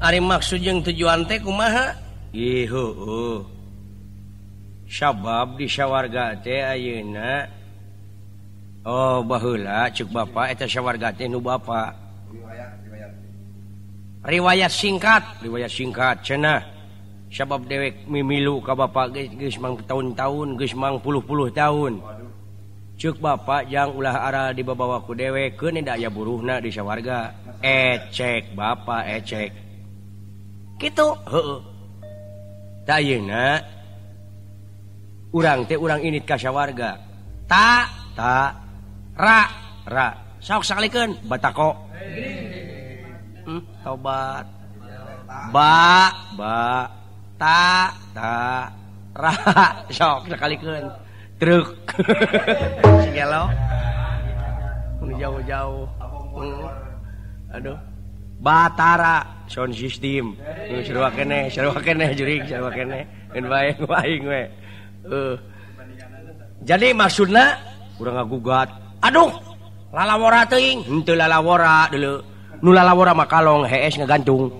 Ari maksud jeung tujuan teh kumaha? Ih heueuh. Sabab di sawarga teh ayeuna oh baheula ceuk bapa eta sawarga teh nu bapa. Riwayat singkat cenah. Sabab dewek mimilu ka bapa geus mang tahun-tahun, geus mang puluh-puluh tahun. Ceuk bapa jang ulah ara dibabawa ku dewek keun da aya buruhna di sawarga. Ecek bapa ecek. Kitu heueuh. Ta ayeuna urang teh urang init ka sawarga. Ta ta ra ra. Sok sakalikeun batako. Tobat. Ba ba ta ta ra. Sok sakalikeun. Truk. Si gelo. Jauh-jauh. Aduh. Batara sound system. Nu sarua keneh jurig sarua keneh. Ngan bae aing we. Jadi maksudna urang ngagugat. Aduh, lalawora teuing, henteu lalawora deuleu. Nu lalawora mah kalong hees ngagantung.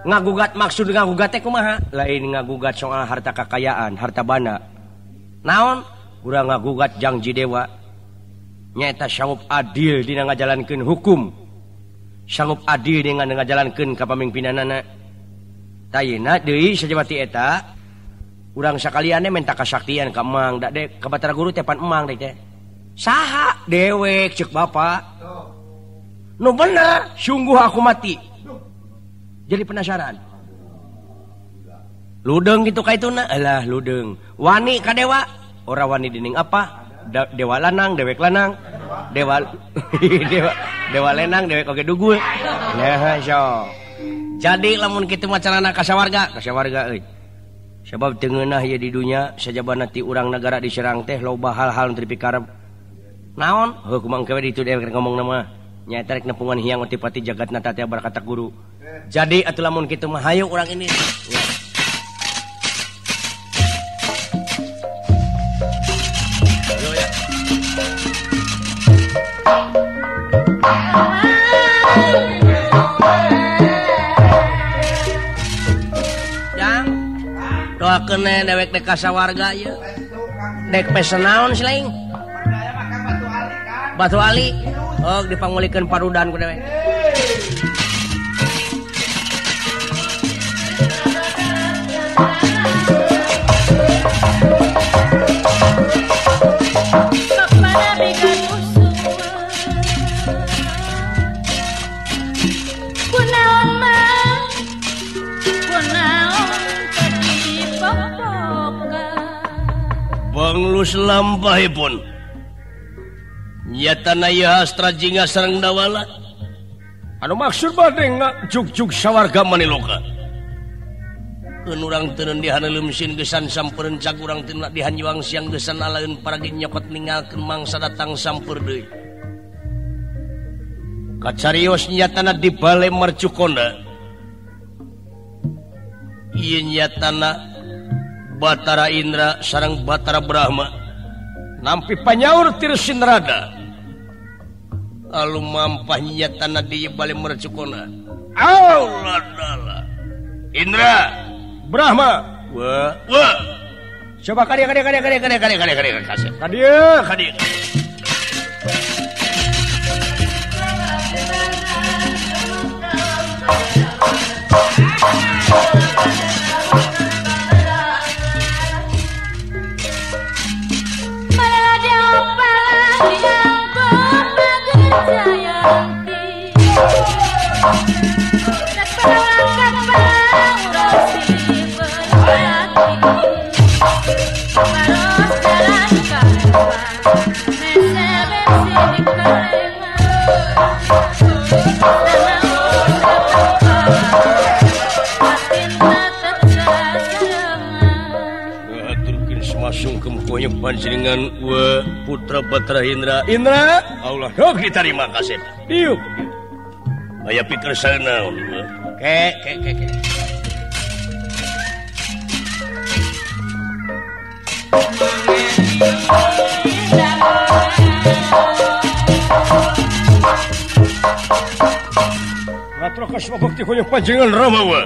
Ngagugat maksud ngagugat teh kumaha? Lain ngagugat soal harta kakayaan, harta bana. Naon? Urang ngagugat jangji dewa. Nyaeta sanggup adil dina ngajalankeun hukum. Sanggup adil dengan ngajalankeun kapamimpinanana. Tayina deui sajabati eta urang sakalianne minta kasaktian ka emang da de ka Batara Guru teh pan emang teh. Saha dewek ceuk bapa. Nu bener sungguh aku mati. Jadi penasaran. Ludeng gitu ka ituna, alah ludeng. Wani ka dewa, ora wani dening apa? Dewa lanang, dewek lanang. Dewa dewa dewa lenang, dewek oge dugul. Nah, so. Jadi lamun kitu mah carana ka sawarga euy. Sebab teu ngeunah ieu di dunya sajabana ti urang nagara diserang teh loba hal-hal nu dipikarep. Naon? Heuh kumaha engke we ditu dewek ngomongna mah. Nyaeta rek nepungan Hyang Otipati jagatna teh berkata guru. Jadi atuh lamun kitu mah hayu urang ini. Doakeun dewek dek ka sawarga ieu. Dek pesen naon silaing? Batu Ali. Oh, dipangulikeun parudan ku dewek. Banglus lampahipun nyatana ieu Astra Jingga sareng Dawala anu maksud bade ngajugjug sawarga maniloka. Keun urang teu di haneuleum gesan sampereun cag urang teu di hanjuang siang gesan alaeun paragi nyokot ninggalkeun mangsa datang sampeur deui. Kacarios nyatana di bale Mercukonda. Ieu nyatana Batara Indra sareng Batara Brahma nampi panyaur Tirsinrada lalu mampah nyatana di bale Mercukona. Allah Allah Indra Brahma wa wa coba kadieu kadieu kadieu kadieu kadieu kadieu kadieu kasih kadieu kadieu. Panjenengan wa putra Batara Indra. Indra, Allah dok diterima kasih. Diuk. Aya pikir sana. Ke ke ke ke. Ngaturakeun semua bekti ku panjenengan Rama wa.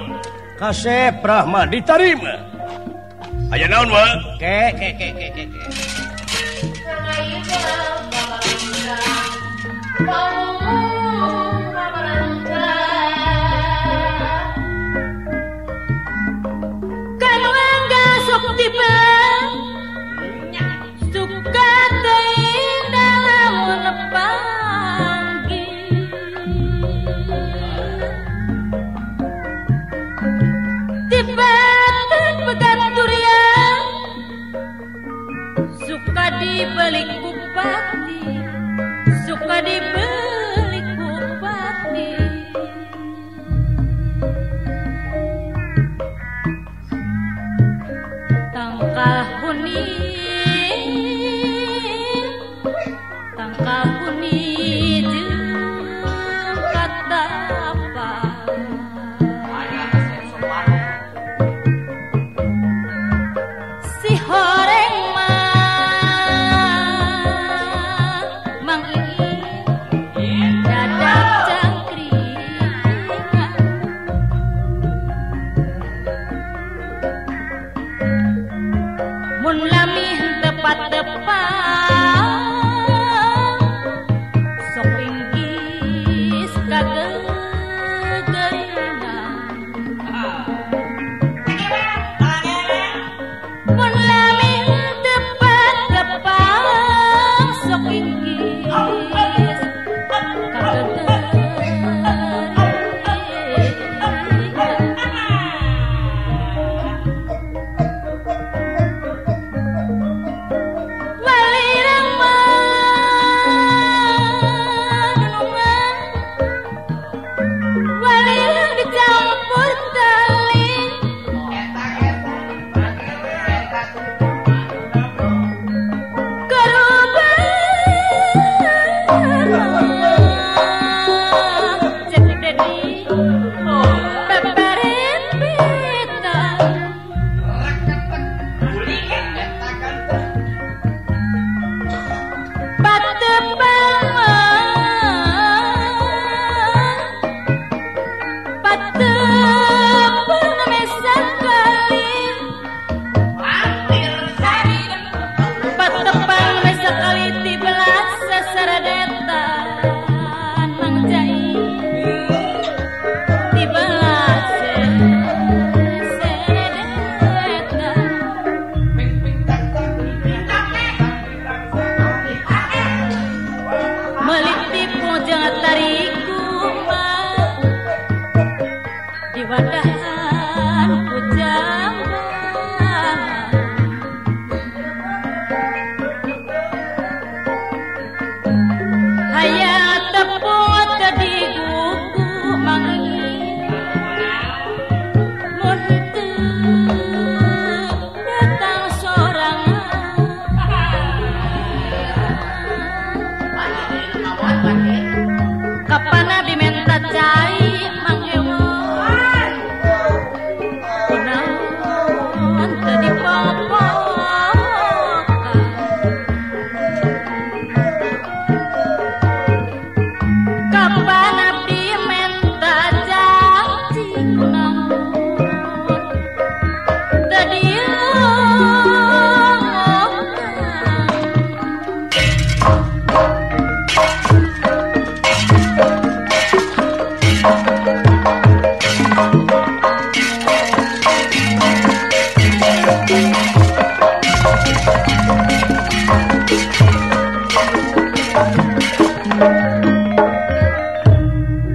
Kasep Brahma ditarima. Aya naon wa? Ke ke ke ke ke. Suka teuing lamun panggih tiba pegat durian suka dibeli bupati suka dibeli bupati tangkal kuning jeung katapa si horeng mah Mang Iin dadak cangkringan mun lami henteu patepang sok inggis kagegeringan mun lami henteu patepang sok inggis kagegeringan. Walirang manunungan walirang dicampur tali korban Cek Dedi beberin pita patepang patepang mesan kali patepang mesan kali tibelas seseradetan Mang Jai tibelas seseradetan melik tipu jangan tariku mah di wadahan ku jambangan hayang tepung teu digugu Mang Iin mun teu datang sorangan kapan abi menta cai Mang Ewo kunaon teu dipopokan kapan abdi menta janji kunaon teu diomongkan.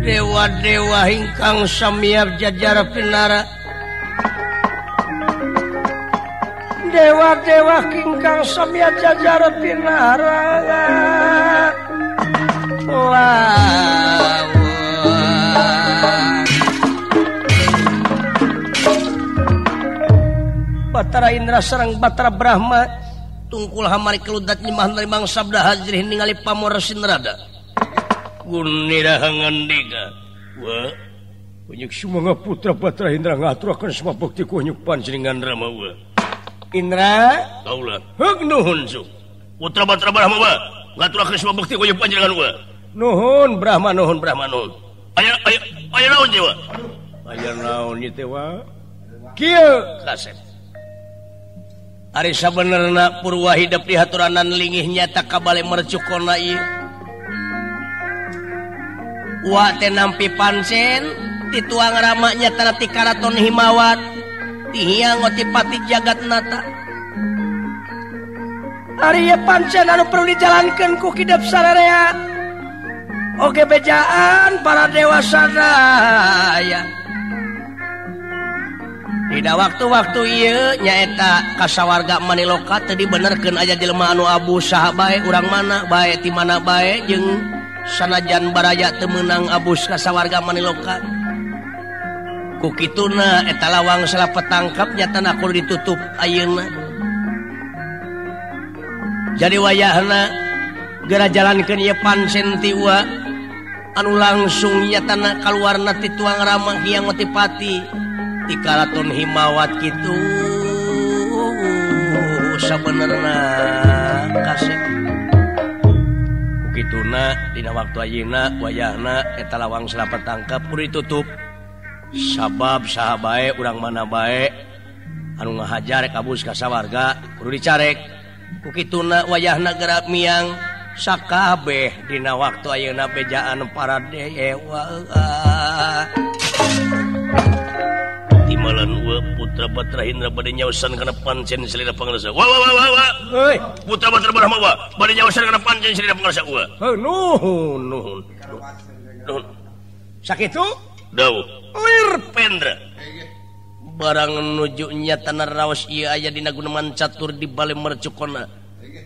Dewa-dewa ingkang samiab jajar pinara Dewa-dewa ingkang samiab jajar pinara Batara Indra sareng Batara Brahma tungkul hamari keludat nyembah nerimang sabda hajrih ningali pamor sinrada Gunira hangandika wa Unyuk sumangga putra Batara Indra ngaturakeun semua bekti ku unyuk panjenengan Rama wa Indra kaula heug nuhun su putra Batara Brahma wa ngaturakeun semua bekti ku unyuk panjenengan wa nuhun Brahma nuhun Brahma nuhun Aya aya aya naon teh wa? Aya naon ieu teh wa? Kieu kasep. Ari sabenerna Purwa hidep di haturanan lingih nyata ka bale mercukona ieu. Wa teh nampi pancen ti tuang rama nyata ti karaton Himawat ti Hyang Otipati Jagatnata. Ari ieu pancen anu perlu dijalankeun ku kidep sararea. Oge bejaan para dewa sadaya. Dina waktu-waktu ieu nyaeta kasawarga Maniloka teu dibenerkeun aja jelema anu abus saha bae urang mana bae ti mana bae jeung sanajan baraya teu meunang abus kasawarga Maniloka. Ku kituna eta lawang salapet tangkap nyatana kudu ditutup ayeuna. Jadi wayahna geura jalankeun ieu pancen ti ua anu langsung nyatana kaluarna ti tuang rama Hyang Otipati ti karaton Himawat kitu sabenerna kasep. Ku kituna dina waktu ayeuna wayahna eta lawang salapet tangkap kudu ditutup. Sabab saha bae urang mana bae anu ngahajar kabus ka sawarga kudu dicarek. Ku kituna wayahna geura miang sakabeh dina waktu ayeuna bejaan para dewa. Timalan wa putra Batra Indra bade nyaosan kana pancen salira pangrasa. Wa wa wa wa. Heuy, putra Batra Brahma wa bade nyaosan kana pancen salira pangrasa wa. Heuh, nuhun nuhun. Nuhun. Sakitu? Dawuh. Lir Pendra. Barang nuju nyatana raos ieu aya dina guneman catur di bale mercukona.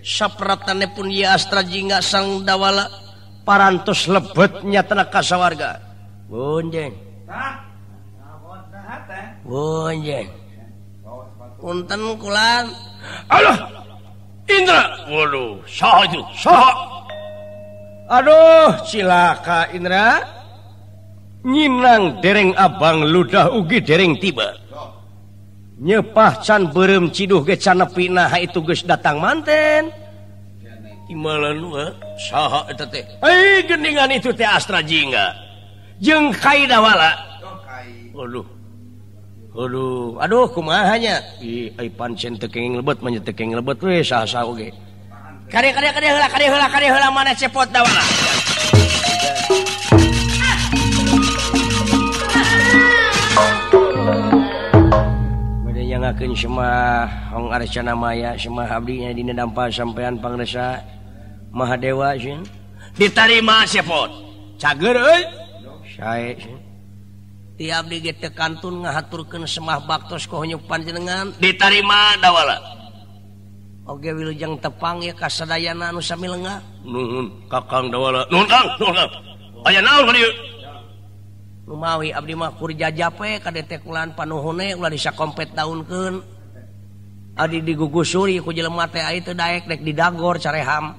Sapratane pun ieu astra jingga sang dawala parantos lebet nyatana kasawarga. Bonjeng. Bonjeng. Punten kulan. Aduh. Indra. Waduh, saha itu? Saha? Aduh, cilaka Indra. Nyinang dereng abang ludah ugi dereng tiba. Nyepah can beureum ciduh ge can nepi naha itu geus datang manten. Timalan wa saha eta teh? Hei geuningan itu teh Astra Jingga. Jeung Kai Dawala. Aduh. Aduh, aduh kumaha nya? Ih, ai pancen teu kenging lebet mah teu kenging lebet we saha-saha oge. Kade kade kade heula kade heula kade heula mana cepot Dawala. Nyangakeun semah Hong Arcana Maya semah abdi nya dina dampa sampean pangresa Mahadewa sieun ditarima cepot cager euy sae sieun ti abdi ge teu kantun ngahaturkeun semah baktos ka panjenengan ditarima Dawala oge wilujeng tepang ya kasadayana anu sami lengah nuhun Kakang Dawala nuhun Kang nuhun Kang aya naon ka dieu Lumawi abdi mah kur jajape ka detekulan panuhune ulah disakompet daunkeun. Adi digugusuri ku jelema teh ai teu daek dek didagor careham.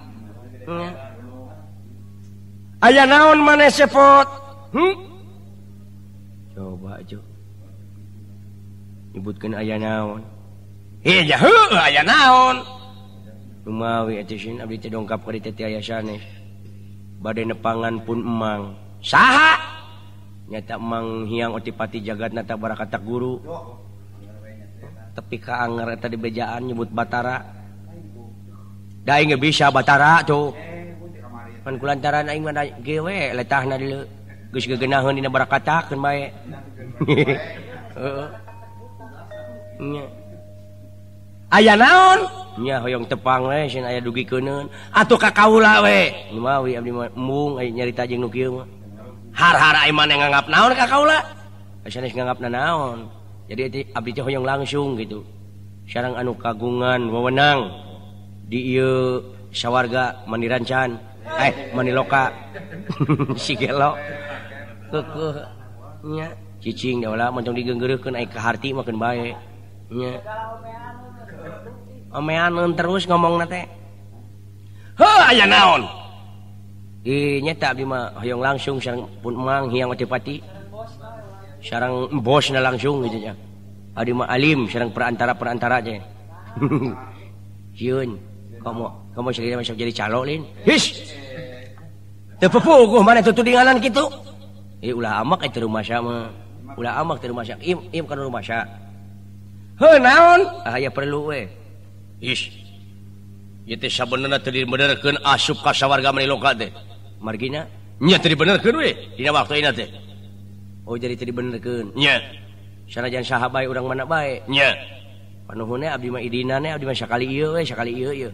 Aya naon maneh sepot? Coba aja. Nyebutkeun aya naon. Heuh ja heuh aya naon. Lumawi atuh sieun abdi teh dongkap ka dieu teh aya sanes. Bade nepangan pun emang. Saha? Nyata Mang Hyang Otipati Jagatnata Barakata guru. Tepi ka anger eta di bejaan nyebut Batara. Da aing bisa Batara tuh. Pan kulantaran aing mah ge we letahna dieu. Geus gegenaheun dina barakatakeun bae. Heeh. Nya. Aya naon? Nya hoyong tepang we sieun aya dugikeunun. Atuh ka kaula we. Lumawi abdi mah embung aya nyarita jeung nu kieu mah. Har-har ai maneh nganggap naon ka kaula? Sanes nganggapna naon. Jadi abdi teh hoyong langsung gitu. Sareng anu kagungan wewenang di ieu sawarga Manirancan, Maniloka. Si gelo. Keukeeh nya cicing da ulah montong digeunggeureuhkeun ai ka harti mah keun bae. Nya. Omeaneun terus ngomongna teh. Heuh aya naon? Ih nyata abdi mah hoyong langsung sareng pun Mang Hyang Otipati. Sareng bosna langsung gitu nya. Abdi mah alim sareng perantara-perantara teh. Sieun, kamu sendiri masuk jadi calo lin. His. Teu pupuguh maneh tutudinganan kitu. Ulah amak eta rumasa mah. Ulah amak teh rumasa. Im kana rumasa. Heuh naon? Ah aya perlu we. Ish. Ieu teh sabenerna teu dibenerkeun asup ka sawarga maniloka teh. Margina nya teu dibenerkeun we dina waktu ayeuna teh. Oh jadi teu dibenerkeun. Nya. Sanajan saha bae urang mana bae. Nya. Panuhunna abdi mah idinane abdi mah sakali ieu we, sakali ieu ieu.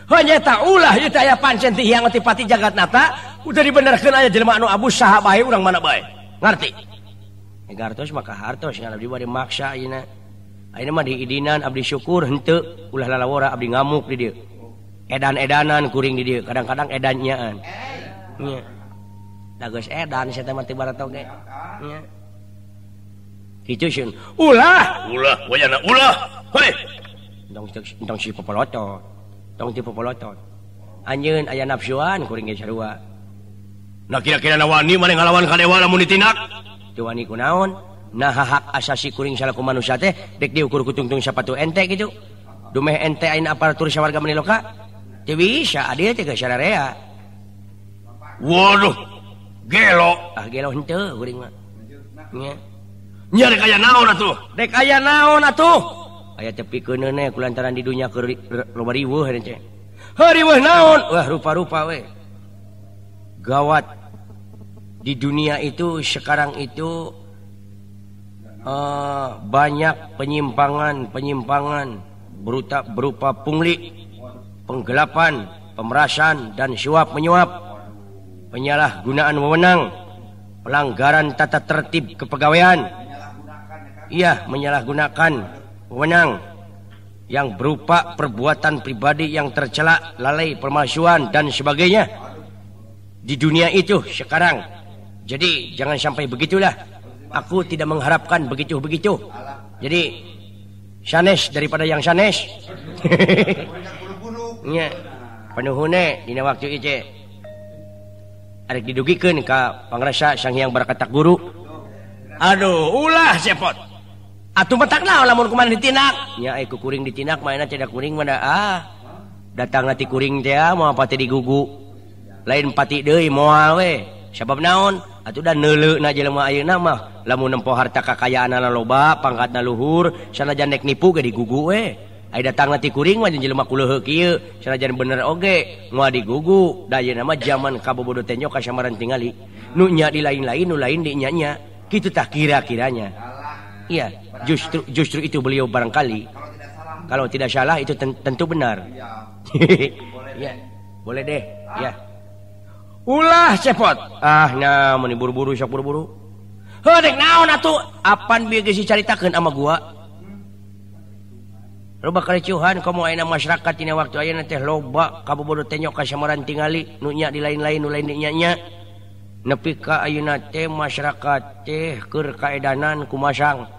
Heuh nyata ulah ieu teh aya pancen ti Hyang Otipati Jagatnata udah dibenerkeun aya jelema anu abus saha bae urang mana bae. Ngarti? Gartos maka hartos ngan abdi bade maksa ayeuna. Ayeuna mah diidinan abdi syukur henteu ulah lalawora abdi ngamuk di dieu. Edan-edanan kuring di dieu, kadang-kadang edan nyaan. Nya. Da geus edan sia teh mah teu barato ge. Nya. Kitu sieun. Ulah, ulah wayana ulah. Heuh. Entong si popolotot. Tong ti popolotot. Anjeun aya nafsuan kuring ge sarua. Nah kira-kira wani maneh ngalawan ka dewa lamun ditindak? Teu wani kunaon? Nah hak asasi kuring salaku manusia teh dek diukur ku tungtung sapatu ente kitu. Dumeh ente ayeuna aparatur sawarga maniloka? Teu bisa adil teh geus sararea. Waduh, gelo. Ah gelo henteu kuring mah. Nya. Nya dek aya naon atuh? Dek aya naon atuh? Aya tepikeun we kulantaran di dunya keur loba riweuh teh. Heuh riweuh naon? Wah rupa-rupa we. Gawat. Di dunia itu sekarang itu banyak penyimpangan-penyimpangan berupa pungli, penggelapan, pemerasan dan suap menyuap, penyalahgunaan wewenang, pelanggaran tata tertib kepegawaian. Iya, menyalahgunakan wewenang yang berupa perbuatan pribadi yang tercela, lalai, pemalsuan dan sebagainya. Di dunia itu sekarang. Jadi jangan sampai begitulah. Aku tidak mengharapkan begitu-begitu. Jadi sanes daripada yang sanes. Nya panuhune dina waktu ieu arek didugikeun ka pangrasa Sang Hyang Barakatak Guru. Aduh, ulah cepot. Atuh metak naon lamun kumaha ditindak? Nya ai ku kuring ditindak mah enak tidak kuring mah ah. Datang nanti kuring teh moal pati digugu. Lain pati deui moal we. Sabab naon? Atuh da neuleuna jelema ayeuna mah lamun nempo harta kakayaanna loba, pangkatna luhur, sanajan nek nipu ge digugu we. Ai datang nanti kuring mah jelema kuleuheuk kieu, sanajan bener oge moal digugu. Da ayeuna mah jaman kabobodo teh nyok kasamaran tingali. Nu nya di lain-lain, nu lain di nya-nya. Kitu tah kira-kiranya. Iya, justru itu beliau barangkali. Kalau tidak salah itu tentu benar. Ya, boleh deh, ya. Ulah cepot. Ah, nah mun buru-buru sok buru-buru. Heuh dek naon atuh? Apan bieu geus dicaritakeun sama gua? Loba karicuhan komo ayeuna masyarakat dina waktu ayeuna teh loba kabobodo teh nyok kasamaran tingali nu nya di lain-lain nu lain di nya-nya. Nepi ka ayeuna teh masyarakat teh keur kaedanan kumasang.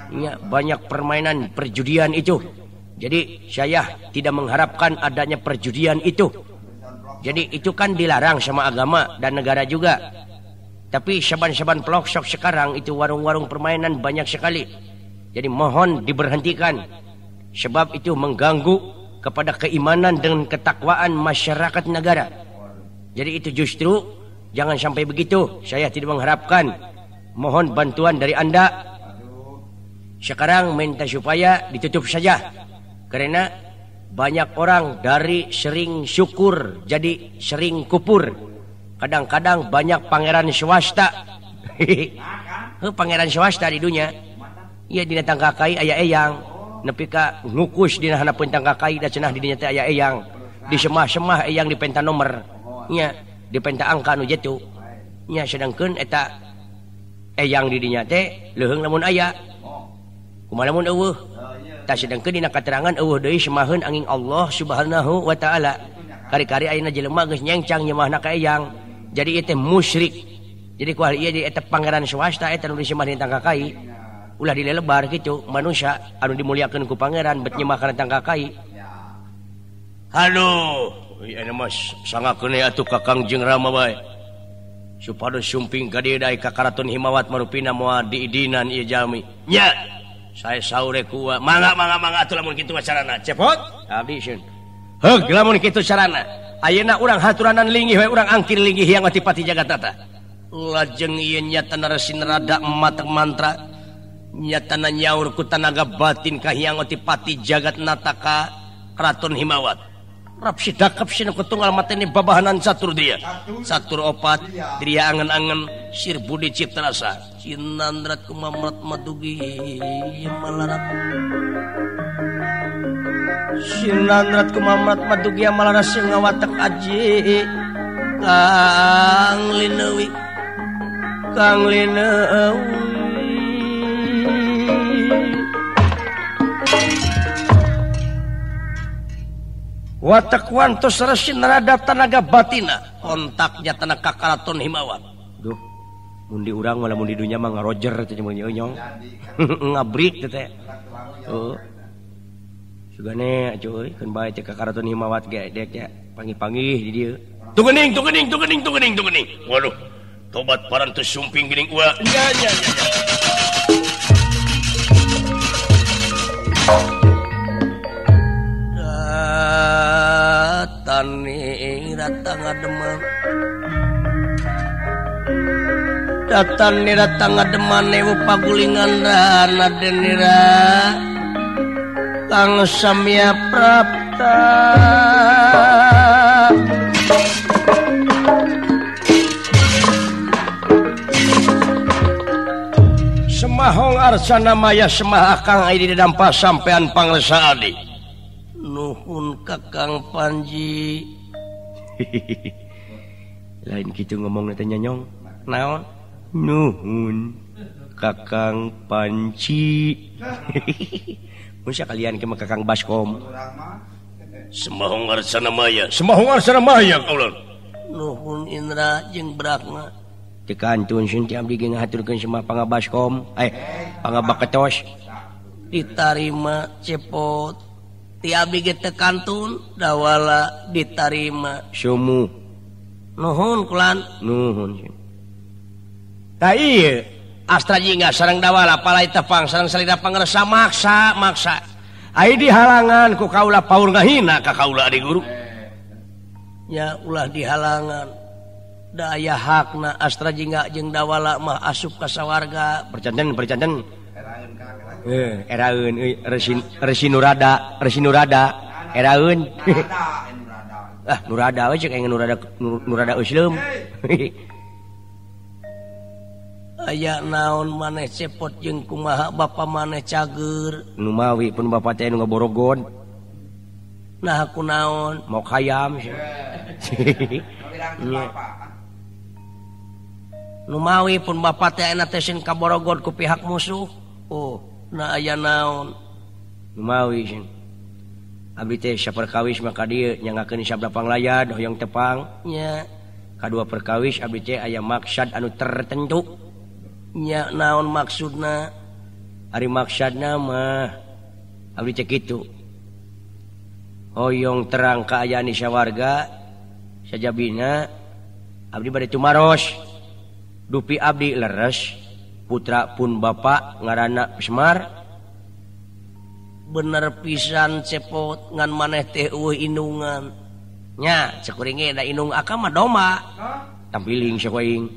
Ya, banyak permainan perjudian itu. Jadi saya tidak mengharapkan adanya perjudian itu. Jadi itu kan dilarang sama agama dan negara juga. Tapi saban-saban pelosok sekarang itu warung-warung permainan banyak sekali. Jadi mohon diberhentikan. Sebab itu mengganggu kepada keimanan dan ketakwaan masyarakat negara. Jadi itu justru jangan sampai begitu. Saya tidak mengharapkan. Mohon bantuan dari Anda. Sekarang minta supaya ditutup saja. Karena banyak orang dari sering syukur jadi sering kupur. Kadang-kadang banyak pangeran swasta. Pangeran swasta di dunia. Iya dina tangkakai aya eyang. Nepi ka ngukus dina handapeun tangkakai da cenah di dinya teh aya eyang. Di semah-semah eyang dipenta nomor. Nya dipenta angka nu jetu. Nya sedangkeun eta eyang di dinya teh leuheung lamun aya. Kumaha lamun eueuh? Tah sedangkeun dina katerangan eueuh deui semaheun angin Allah Subhanahu wa taala. Kari-kari ayeuna jelema geus nyengcang nyemahna ka eyang. Jadi ieu teh musyrik. Jadi ku ahli ieu jadi eta pangeran swasta eta nu disemah dina tangkakai. Ulah dilelebar kitu manusia anu dimuliakeun ku pangeran bet nyemah kana tangkakai. Aduh, ieu mah sangakeun atuh ka Kangjeng Rama bae. Supados sumping ka dieu dae ka Karaton Himawat marupina moal diidinan ieu jalmi. Nya. Saya saure ku mangga mangga mangga atuh lamun kitu carana. Cepot. Abdi sieun. Heug lamun kitu carana. Ayeuna urang haturanan linggih we urang angkir linggih Hyang Otipati Jagatnata. Lajeng ieu nyatana resi Narada matak mantra nyatana nyaur ku tanaga batin ka Hyang Otipati Jagat Nataka Keraton Himawat. Rap sidakap sinu ketunggal mateni babahanan catur dia. Catur opat dria angen-angen sir budi cipta rasa. Cinandrat kumamrat madugi malarat. Sinandrat kumamrat madugi malarat sing ngawatek aji Kang Linewi. Kang Linewi. Watak wantos resi Narada tanaga batina kontaknya tanaga Karaton Himawat. Duh, mun di urang malah mun di dunya mah ngarojer teh mun nyong. Ngabrik teh. Heeh. Sugane cuy, keun bae teh ka Karaton Himawat ge dek nya panggih-panggih di dieu. Tuh geuning, tuh geuning, tuh geuning, tuh geuning, tuh geuning. Waduh, tobat parantos sumping geuning ua. Nya nya nya. Tani datang ngademan datang datang ngademan ewu pagulingan dana denira Kang Samya Prapta. Semahong arsana maya semah akang ai di dampa sampean pangresa adi. Nuhun Kakang Panji. Lain kitu ngomong teh nyonyong. Naon? Nuhun Kakang Panji. Mun sakalian ke mah Kakang Baskom. Semahong arsana maya, semahong arsana maya kaula. Nuhun Indra jeung Brahma. Teu kantun sun ti abdi ge ngahaturkeun semah pangabaskom, pangabaketos. Ditarima cepot. Ti abdi ge teu kantun dawala ditarima sumu. Nuhun kulan. Nuhun. Ta ieu Astra Jingga sareng dawala palai tepang sareng salira pangersa maksa maksa. Ai dihalangan ku kaula paur ngahina ka kaula adi guru. Nya ulah dihalangan. Da aya hakna Astra Jingga jeung dawala mah asup ka sawarga. Percanten percanten. Eraeun euy resi Nurada, resi Nurada, eraeun. Ah, Nurada we cek aing Nurada Nurada Usleum. Aya naon maneh cepot jeung kumaha bapa maneh cager. Numawi pun bapa teh nu ngaborogon. Nah ku naon? Mau hayam. Numawi pun bapa teh ayeuna teh sieun kaborogon ku pihak musuh. Oh, nah aya naon? Numawi sieun. Abdi teh saperkawis maka dieu nyangakeun sabda panglayad hoyong tepang. Nya. Kadua perkawis abdi teh aya maksad anu tertentu. Nya naon maksudna? Ari maksudna mah abdi teh kitu. Hoyong terang kaayaan di sawarga sajabina abdi bade tumaros. Dupi abdi leres putra pun bapak ngaranna Semar. Bener pisan cepot ngan maneh teh eueuh indungan. Nya cek kuring ge da indung akang mah domba. Tampiling sia aing.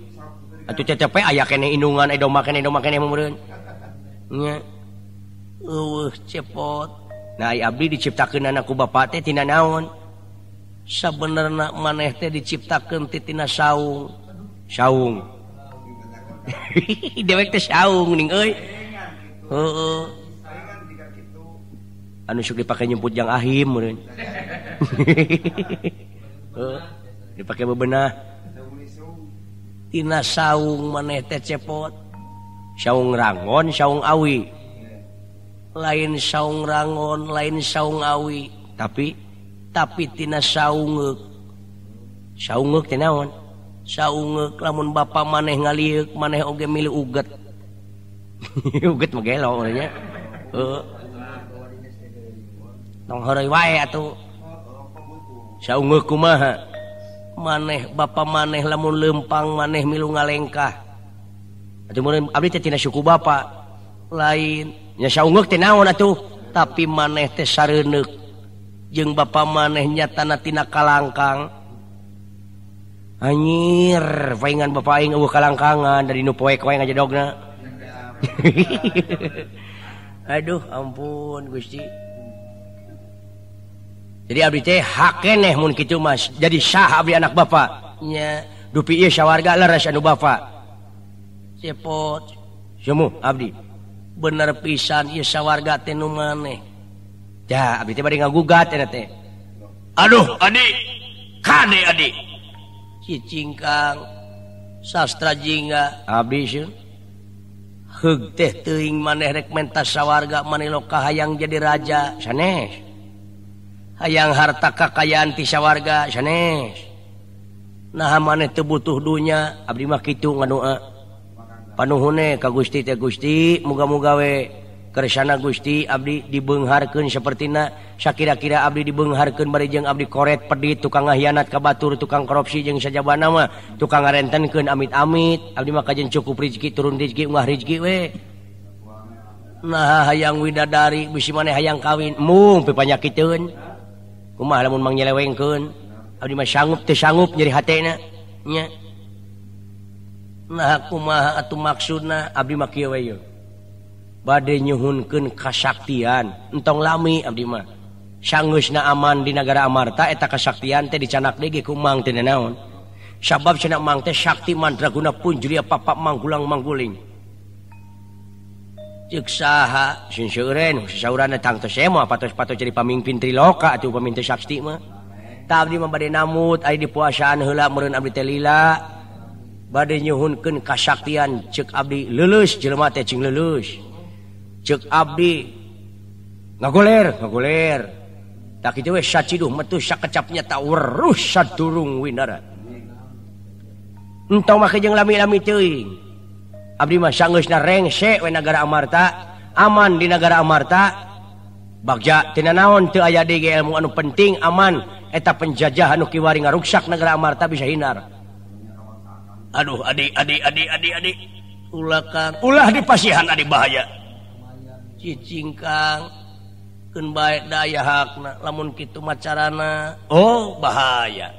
Atuh tetep aya keneh indungan eh domba keneh meureun. Nya eueuh cepot. Nah ai abdi diciptakeunana ku bapa teh tina naon? Sabenerna maneh teh diciptakeun ti tina saung. Saung. Dewek teh saung ning euy. Heeh. Anu sok dipake nyumput jang ahim meureun. Heeh. Dipake bebenah. Tina saung maneh teh cepot. Saung rangon, saung awi. Lain saung rangon, lain saung awi. Tapi tina saungeuk. Saungeuk teh naon? Saungeuk lamun bapa maneh ngalieuk, maneh oge milu uget. Uget mah gelo nya. Heeh. Tong heureuy wae atuh. Saungeuk kumaha? Maneh bapa maneh lamun leumpang maneh milu ngalengkah. Atuh meureun abdi teh tina suku bapa. Lain nya saungeuk teh naon atuh? Tapi maneh teh sareuneuk jeung bapa maneh nyatana tina kalangkang. Anjir, paingan bapak aing eueuh kalangkangan dari nu poek wae ngajedogna. Aduh, ampun Gusti. Jadi abdi teh hak keneh mun kitu Mas. Jadi sah abdi anak bapak. Nya, dupi ieu sawarga leres anu bapak. Cepot. Sumuh abdi. Bener pisan ieu sawarga teh nu maneh. Ya, abdi teh bade ngagugat eta teh. Aduh, adi. Kade adi. Cicing Kang Sastra Jingga abdi sieun. Heug teh teuing maneh rek menta sawarga maneh loka hayang jadi raja sanes. Hayang harta kakayaan ti sawarga sanes. Naha maneh teu butuh dunya abdi mah kitu ngadoa. Panuhune ka Gusti teh Gusti muga-muga we kersana Gusti abdi dibeungharkeun sapertina sakira-kira abdi dibeungharkeun bari jeung abdi koret pedit tukang ngahianat ka batur tukang korupsi jeung sajabana mah tukang ngarentenkeun amit-amit abdi mah kajen cukup rezeki turun rezeki ungah rezeki we. Nah hayang widadari bisi maneh hayang kawin mung pipanyakiteun kumaha lamun mang nyelewengkeun abdi mah sanggup teu sanggup nyeri hatena nya. Nah kumaha atuh maksudna abdi mah kieu we yeuh bade nyuhunkeun kasaktian entong lami abdi mah sanggeusna aman di nagara Amarta eta kasaktian teh dicanak deui ge ku Mang teh naon sabab cenah Mang teh sakti mandraguna punjuria papak manggulang mangguling ceuk saha sin seureun sasaurana tangtos mah patos-patos jadi pamimpin Triloka atuh pamimpin sakti mah tah abdi mah bade namut aya di puasaan heula meureun abdi teh lila bade nyuhunkeun kasaktian ceuk abdi leuleus jelema teh cing leuleus ceuk abdi ngagoler ngagoler tak kitu we saciduh metu sakecapnya tak weruh sadurung winara entong make jeung lami-lami teuing abdi mah sanggeusna rengse we nagara Amarta aman di nagara Amarta bagja tina naon teu aya deui ilmu anu penting aman eta penjajah anu kiwari ngaruksak nagara Amarta bisa hinar. Aduh adi adi adi adi adi ulah Kang ulah dipasihan adi bahaya cicing Kang keun bae daya hakna lamun kitu macarana oh bahaya.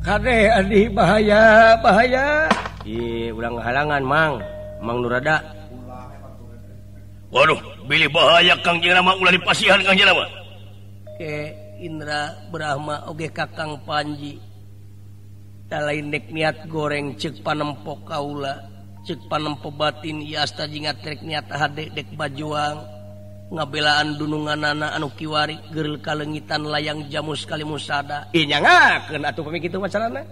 Kade adi bahaya bahaya ih ulang halangan Mang Mang Nurada. Waduh bilih bahaya Kang Jelama ulah dipasihan Kang Jelama ke Indra Brahma oge Kakang Panji da lain dek niat goreng ceuk panempo kaula ceuk panempo batin ieu asta jingat rek niat hade dek bajuang ngabelaan dununganana anu kiwari geurel kaleungitan layang jamus kalimusada ih nyangakeun atuh pami kitu macarana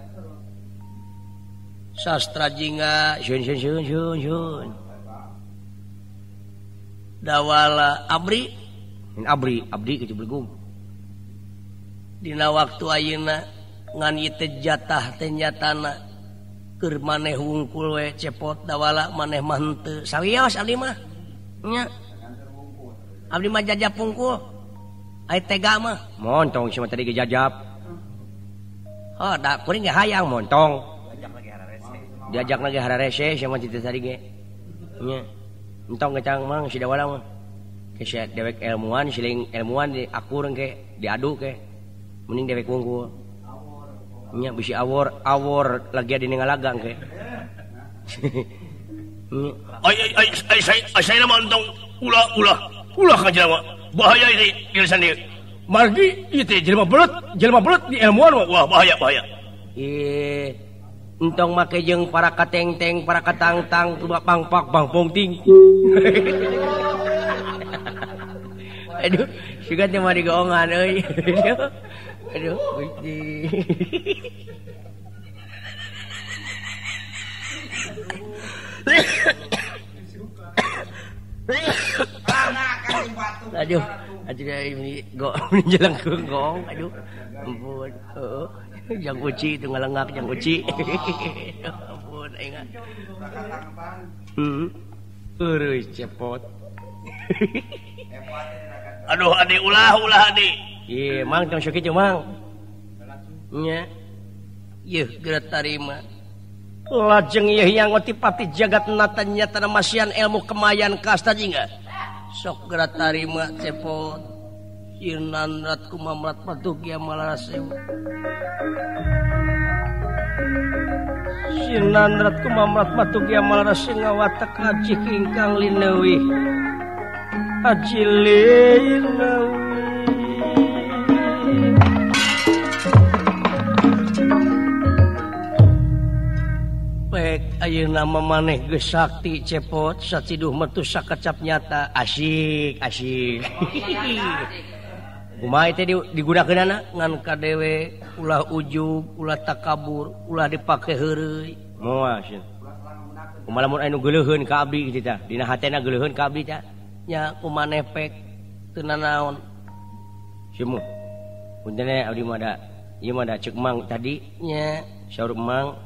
Sastra Jingga sun sun sun sun sun dawala abri abri abdi kitu belegum dina waktu ayeuna ngan ieu teh jatah teh nyatana keur maneh wungkul we cepot dawala maneh mah henteu sawios abdi mah nya abdi mah jajap wungkul ai tega mah montong sia tadi ge jajap oh da kuring ge hayang montong diajak lagi hararese sia mah teh tadi ge nya entong kecang Mang si dawala mah ke sia dewek ilmuan siling ilmuan di akur ke diadu ke mending dewek wungkul nya bisi awor awor lagi di ngalagang ke ai ai ai ai saya mah entong ulah ulah ulah ka jelema bahaya ini dirisan ieu margi ieu teh jelema belet di ilmuan wah bahaya bahaya ih entong make jeung para kateng-teng para katang-tang tuba pangpak bang pongting. Aduh, siga teh mah digoongan euy. Aduh, Gusti. Aduh, aduh ini go jeleng gong, aduh. Ampun. Heeh. Jang uci itu ngalengak jang uci. Ampun aing. Heeh. Eureus cepot. Aduh adi ulah ulah adi. Ieu Mang tong sakitu Mang. Nya. Yeuh geura tarima. Lajeng ieu yang otipati jagat nata nyatana masian ilmu kemayan kasta jingga. Sok geura tarima cepot. Sinandrat kumamrat patugia malaraseu. Sinandrat kumamrat patugia malaraseu ngawatek aji ingkang lineuwih. Aji lineuwih. Pek ayeuna mah maneh geus sakti cepot saciduh metu sakecap nyata asik asik. Kumaha teh digunakeunana ngan kadewe ulah ujug ulah takabur ulah dipake heureuy moal sieun. Kumaha lamun anu geuleuheun ka abdi kitu tah dina hatena geuleuheun ka abdi tah nya kumaneh pek teu nanaon. Sieun punten abdi mah da ieu mah da ceuk mang tadi nya saur mang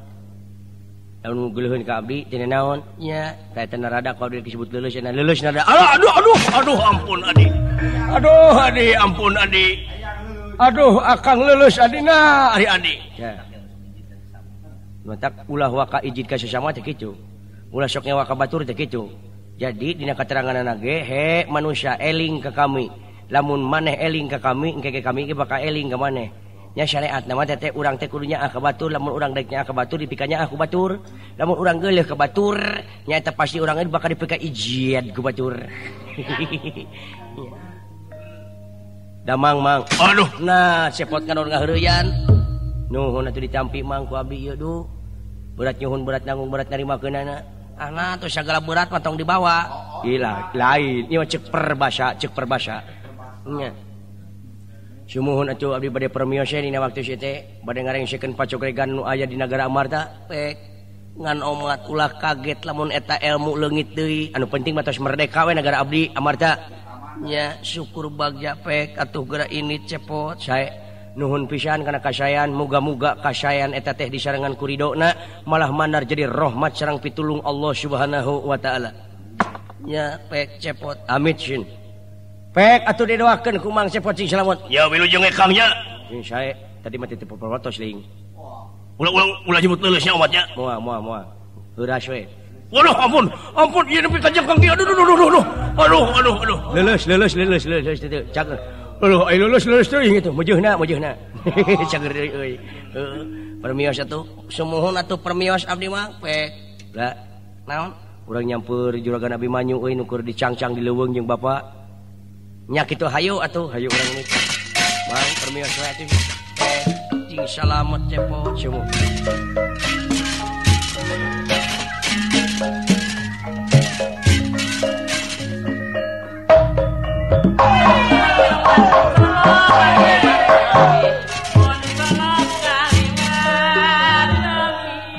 lamun geuleuheun ka abdi teu naon nya tah eta rada ku abdi disebut leuleus cenah leuleus rada aduh aduh aduh ampun adi aduh adi ampun adi aduh akang leuleus adina ari adi ya matak ulah waka ijid ka sesama teh kitu ulah sok ngewa ka batur teh kitu. Jadi dina kateranganna ge he manusia eling ka kami lamun maneh eling ka kami engke ge kami ge bakal eling ka maneh. Nya syariat nama teh urang teh kudu nyaah ka batur lamun urang daek nyaah ka batur dipika nyaah ku batur lamun urang geuleuh ka batur nyaeta pasti urang bakal dipika ijiad ku batur. Damang mang aduh nah cepot kana ngaheureuyan nuhun atuh ditampi mang ku abdi ieu duh berat nyuhun berat nanggung berat narimakeunana ah nah atuh sagala berat mah tong dibawa gila lain ieu cek perbasa cek perbasa nya. Sumuhun atuh abdi bade permios dina waktu ieu teh bade ngarengsekeun pacogregan nu aya di nagara Amarta pek ngan omat ulah kaget lamun eta ilmu leungit deui anu penting mah tos merdeka we nagara abdi Amarta nya syukur bagja pek atuh geura ini cepot sae nuhun pisan kana kasayan muga-muga kasayan eta teh disarengan ku ridona malah mandar jadi rahmat sareng pitulung Allah Subhanahu wa taala nya pek cepot amit sin pek atuh didoakeun ku Mang Cepot sing selamat. Ya wilujeng Kang nya. Sing sae tadi mah teu papatos ling. Ulah ulah ulah jemput leuleus nya omatnya. Moal moal moal. Heuras we. Waduh ampun, ampun ieu nepi ka jengkang aduh aduh aduh aduh. Aduh aduh aduh. Leuleus leuleus leuleus leuleus teu cager. Aduh ai leuleus leuleus teuing itu meujeuna meujeuna. Cager deui euy. Heeh. Permios atuh sumuhun atuh permios abdi mah pek. Lah naon? Urang nyamper juragan Abimanyu euy nu keur dicangcang di leuweung jeung bapak. Nya kitu hayu atuh hayu urang ini. Mang permios we atuh. Cing salamet cepot sumuh.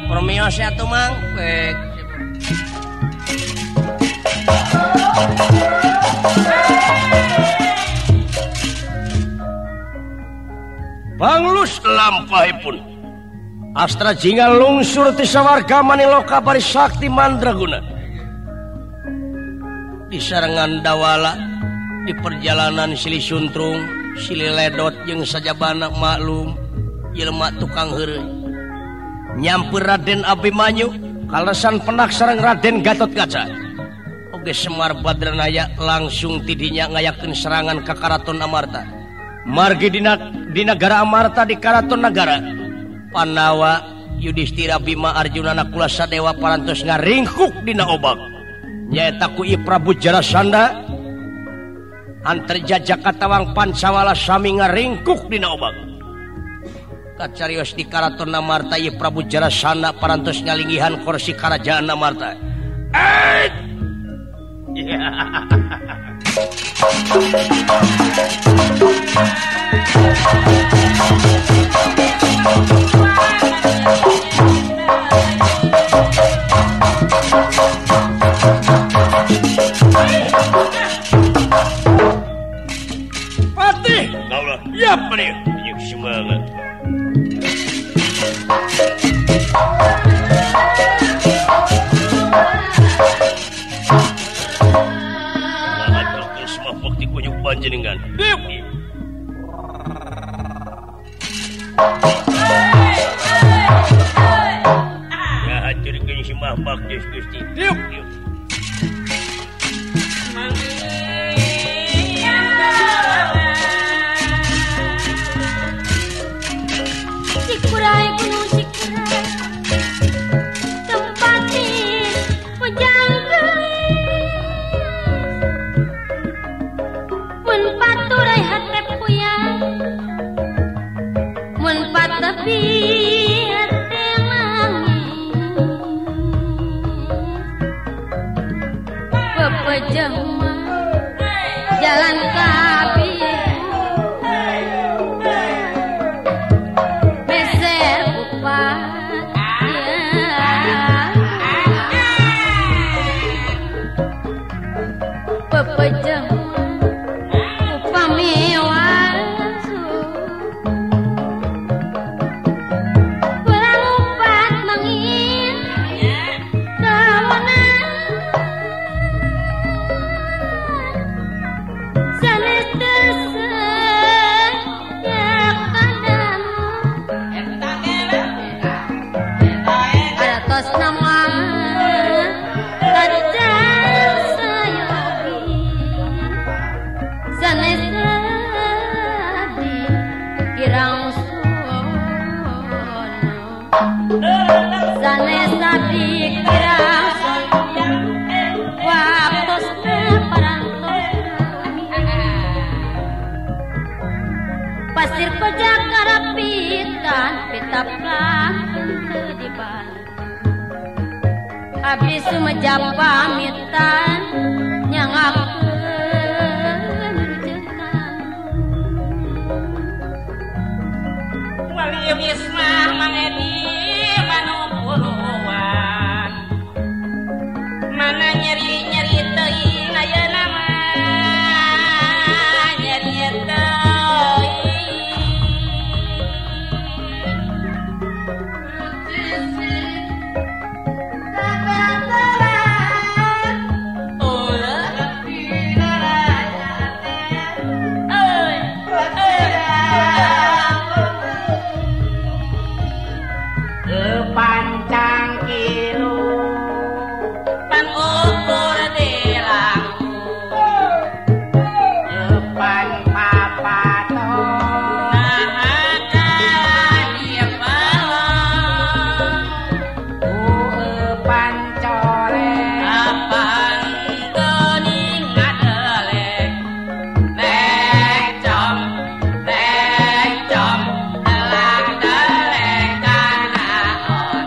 Permios atuh Mang pek. Panglus lampahipun Astra Jingga lungsur ti sawarga maniloka bari sakti mandraguna disarengan dawala di perjalanan silih suntrung silih ledot jeung sajabana maklum jelema tukang heureuy nyamper Raden Abimanyu kalesan penak sareng Raden Gatotkaca oge Semar Badranaya langsung tidinya ngayakeun serangan ka Karaton Amarta margi di nagara Amarta di Karaton Nagara Pandawa Yudhistira Bima Arjuna Nakula Sadewa parantos ngaringkuk dina obak nyaeta ku Prabu Jarasandha antarja Jakatawang Pancawala sami ngaringkuk dina obak kacarios di Karaton Amarta ieu Prabu Jarasandha parantos ngalinggihan kursi Karajaan Amarta. Patih, kaulah. Ya, patih. Yuk semangat. Panjenengan. Ya haturkeun semah bakti Gusti. Diuk. Pepejema jalan kapi meser kupat pepejema upami wasu pulang upat mangin kawana sanes terseyak padamu aratos nama tajam sayogi sanes adi kirang sono sanes adi kirang sono waktos parantos pasir pejak karapitan pitaplah teu diban abdi sumejap pamitan nyangakeun rujekan wali wismah Mang Edi manupuluan mana nyeri-nyeri teuing ayeuna mah nyeri teuing Pancang kilu pan ukur dilangku depan papato nah ka dieu ueupan colek apan geuning ngadelek nek com elak delek kanaon.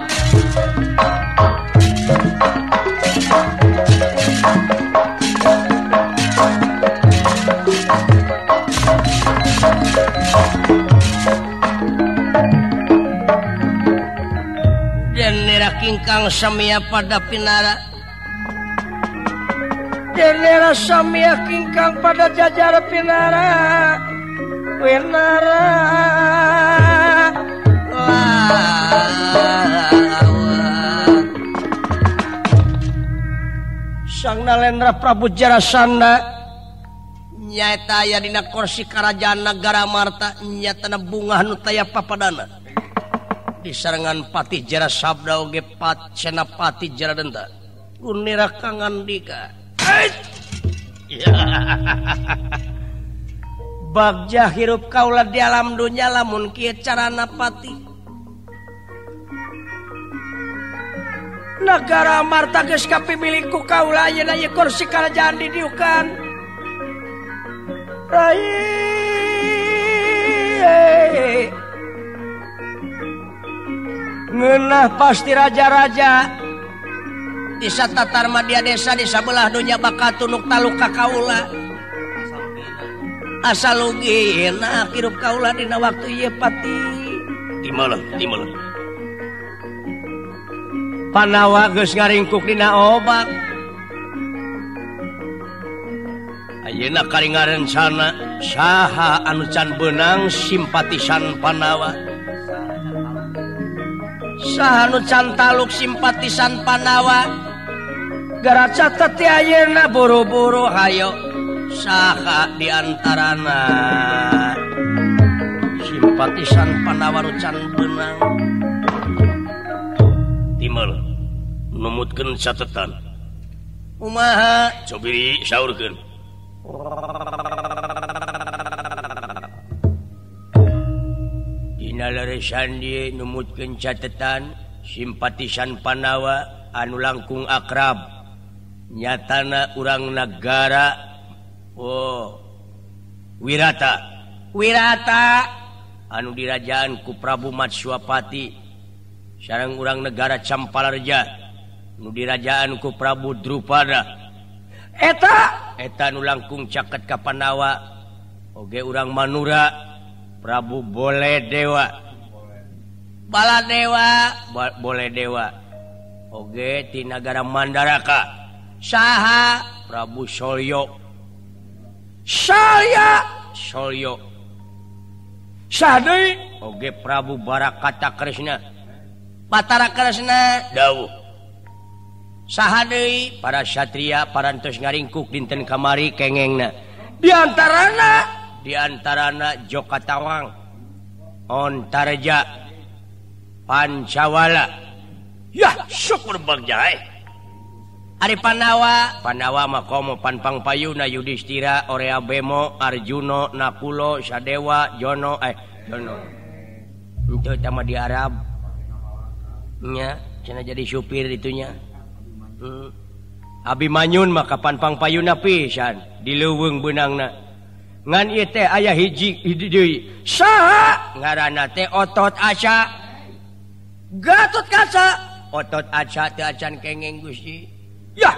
Denera kingkang samia pada pinara Denera samia kingkang pada jajar pinara Winara Sang Nalendra Prabu Jarasanda nyaeta aya dina kursi karajaan nagara Marta nyatana bungah nu taya papadana disarengan Patih Jarasabda oge Pat Senapati Jaradenta Gunira kangandika. Bagja hirup kaula di alam dunya lamun kieu carana pati nagara Marta geus kapimilik ku kaula ayeuna ieu kursi karajaan didiukan Rai ngeunah pasti raja-raja desa Tatar Madya desa di sabelah dunya bakal tunuk taluk ka kaula asal lugina hirup kaula dina waktu ieu pati timalah timalah Panawa geus ngaringkuk dina obak ayeuna karingarencana saha anu can beunang simpatisan Panawa saha nu can taluk simpatisan Panawa gara catet ti ayeuna buru-buru hayo saha di antarana simpatisan Panawa nu can beunang timel numutkeun catetan kumaha cobi saurkeun Dina leresan dieu numutkeun catetan simpatisan Panawa anu langkung akrab nyatana urang nagara oh Wirata Wirata anu dirajaan ku Prabu Matswapati sareng urang negara Campalarja nu dirajaan ku Prabu Drupada. Eta eta nu langkung caket ka Pandawa oge urang Manura Prabu Boledewa. Baladewa Boledewa oge ti nagara Mandaraka. Saha? Prabu Solyo. Salya Solyo. Saha deui? Oge Prabu Barakata Kresna. Batara Kresna dawuh. Saha deui? Para satria parantos ngaringkuk dinten kamari kengengna. Di antarana Jokatawang, Ontarja, Pancawala. Yah, syukur bagja eh. Ari Pandawa, Pandawa mah komo Panpang Payuna, Yudhistira, Orea Bemo, Arjuna, Nakulo, Sadewa, Jono, Jono. Itu tama di Arab. Nya, cenah jadi supir itunya. Abimanyun maka Panpang Payuna pisan di leuweung beunangna. Ngan ieu teh aya hiji deui. Saha? Ngaranna teh Otot Aca. Gatot Kaca. Otot Aca teu acan kengeng Gusti. Yah,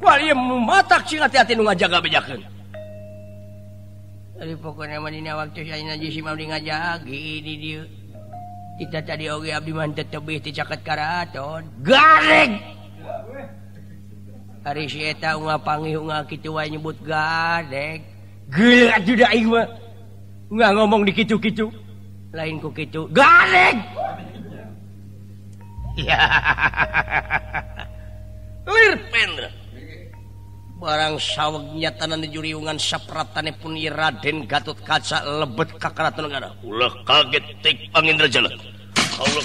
kual ieu matak sing hati-hati nu ngajaga bejakeun. Ari pokona mah dina waktu ayeuna jeung si Abdi ngajagi di dieu. Kita tadi oge abdi mah teu tebih ti caket karaton. Gareg. Ari si eta unggal pangih unggal kitu wae nyebut gadeg. Geuleuh atuh da aing mah. Unggal ngomong di kitu-kitu. Lain ku kitu. Gadeg. Ya. Lir Pendra. Barang saweg nyatana juriungan sapratane pun Raden Gatot Kaca lebet ka karaton negara. Ulah kaget tik Pangindrajala. Allah.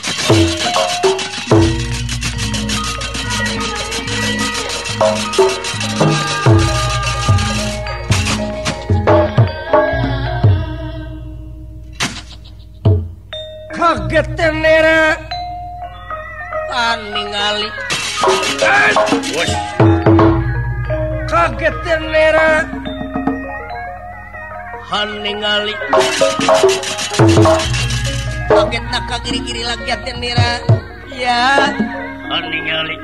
Kaget tenera ningali. Kaget tenera ningali. Kaget nak kiri-kiri lagi tenera. Ya ningali.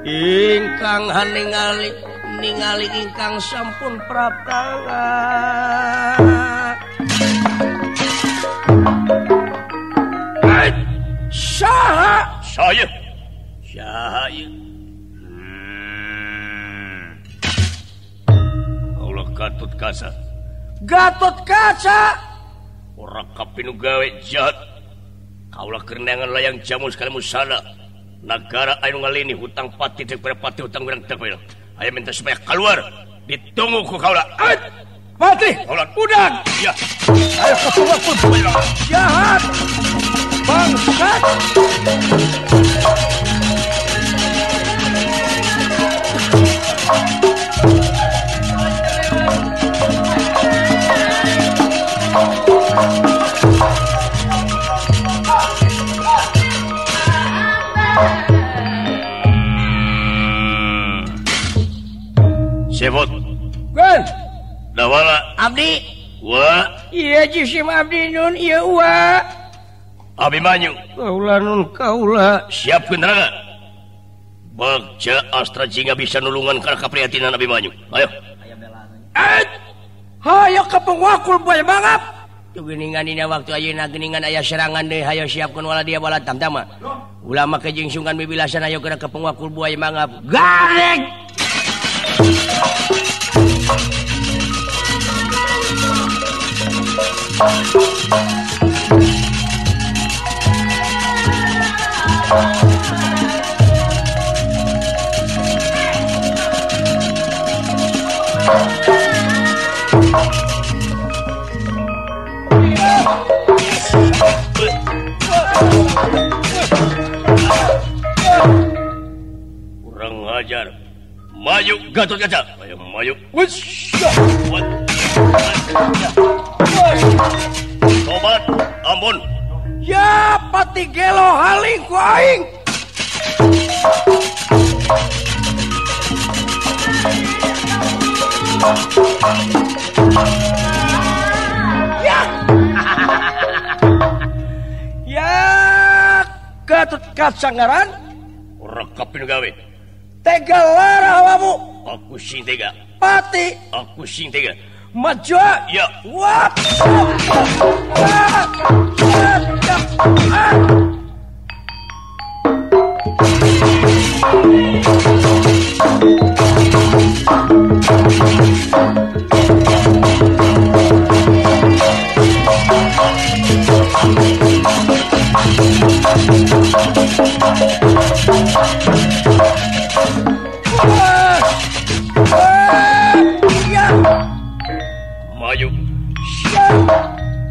Ingkang haningali ningali ingkang sampun praptawa. Saha? Saya. Saha ieu? Allah Gatot Kaca. Gatot Kaca. Ora kapinu gawe jahat. Kaula keur neangan layang jamu sekali musana. Nagara anu ngalini hutang pati deuk pati hutang wirang deuk. Aya minta supaya keluar. Ditunggu ku kaula. Mati. Kaula udang. Ya. Ayo kepungku. Jahat. Bangsat. Sebot. Gun. Dawala. Abdi. Wa. Iya jisim abdi nun iya wa. Abimanyu. Kaula nun kaula. Siapkeun tenaga. Bagja Astra Jingga bisa nulungan kana kaprihatinan Abimanyu. Ayo. Hayo ka pengwakul boy mangap. Tuh geuningan dina waktu ayeuna geuningan aya serangan deui hayo siapkeun wala dia bala tamtama. Ulama ke jeung sungkan bibilasan ayo geura ka pengwakul buaya mangap. Gareng. Kurang ajar. Maju Gatot Kaca. Ayo maju. Tobat, ampun. Ya pati gelo haling ku aing. Ya. Ya Gatot Kaca ngaran ora kapin gawe. Tega lara awamu. Aku sing tega. Pati. Aku sing tega. Maju. Ya. Wah. Maju.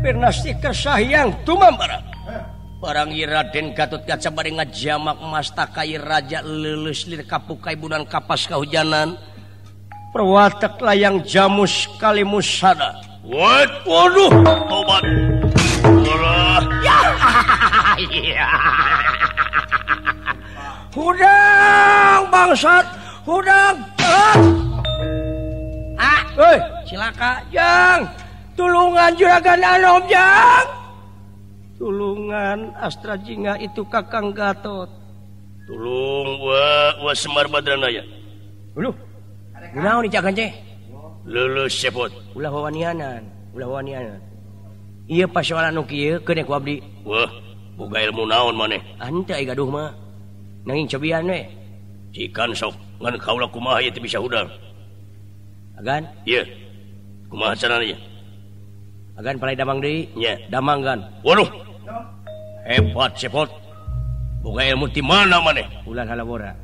Pirnastika sahyang tumambara. Barang Raden Gatot Kaca bari ngajamak mastakai raja leuleus lir kapukai bunan kapas kahujanan. Perwatek layang jamus kalimusada. What? Waduh, tobat. Walah. Hudang bangsat, hudang. Ah, euy, cilaka jang. Tulungan juragan Anom jang. Tulungan Astra Jingga itu Kakang Gatot. Tulung wa Semar Badranaya. Uluh. Kunaon nih Cak Gance? Leuleus cepot. Ulah wawanianan, ulah wawanianan. Ieu pasoalan nu kieu keun ku abdi. Wah, boga ilmu naon maneh? Ah henteu ai gaduh mah. Nanging cobian we. Cikan sok ngan kaula kumaha ieu teh bisa hudang. Agan? Ieu. Kumaha carana ieu? Agan palai damang deui? Nya, damang gan. Waduh. Hebat cepot. Boga ilmu ti mana maneh? Ulah lalabora.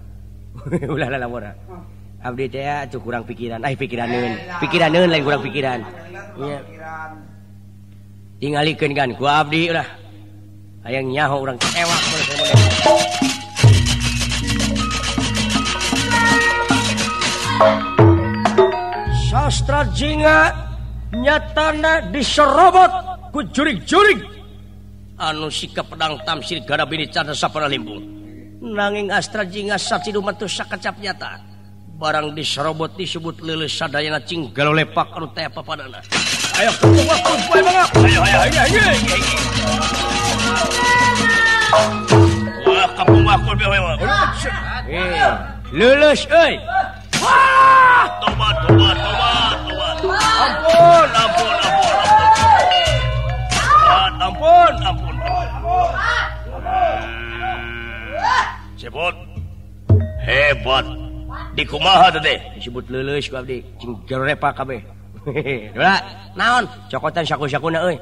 Ulah lalabora. Abdi teh atuh kurang pikiran. Ai pikiraneun. Pikiraneun lain kurang pikiran. Nya. Tingalikeun kan ku abdi ulah. Hayang nyaho urang ewak mun. Sastra Jingga nyatana diserobot ku jurig-jurig anu sikap pedang tamsir garabini canda sapana limbung. Nanging Astra Jingga sacidu metu sakecap nyata. Barang diserobot disebut leuleus sadayana cing galolepak anu teh papadana. Ayo kumpul mangga. Ayo ayo ayo. Wah, kampung aku we. Leuleus euy. Wah, tobat tobat tobat tobat. Ampun ampun ampun ampun. Ampun ampun. Cepot. Hebat. Di kumaha teh disebut leuleus ku abdi cing gerepak kabeh. Dula, naon? Cokotan saku-sakuna euy.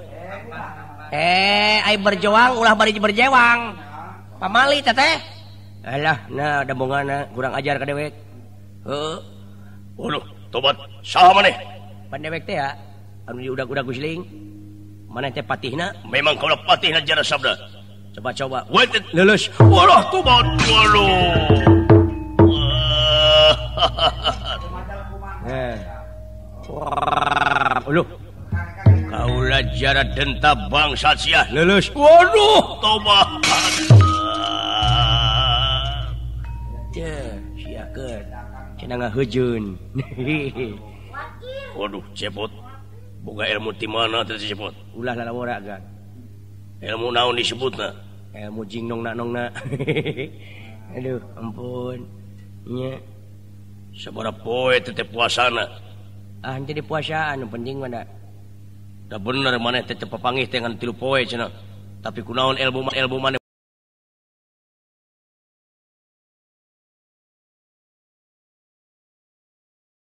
Ai berjuang ulah bari berjewang. Pamali teteh. Alah, nah dambongana kurang ajar ka dewek. Heuh. Waduh, tobat. Saha maneh? Pan dewek teh ya, anu diudag-udag gusling. Maneh teh patihna? Memang kaula patihna jara sabda. Coba-coba. Leuleus. Waduh, tobat. Waduh. Uluh. Kaula jara denta bangsa sia. Leuleus. Waduh, tobat. Teh, siakeun. Cenah ngahejeun. Waduh, cepot. Boga ilmu ti mana teh cepot? Ulah lalawora gan. Ilmu naon disebutna? Ilmu jingnong na nongna. Aduh, ampun. Nya. Sabaraha poe teh puasana? Ah, henteu di puasaan, penting mah da. Da bener maneh teh papanggih teh ngan 3 poe cenah. Tapi kunaon ilmu maneh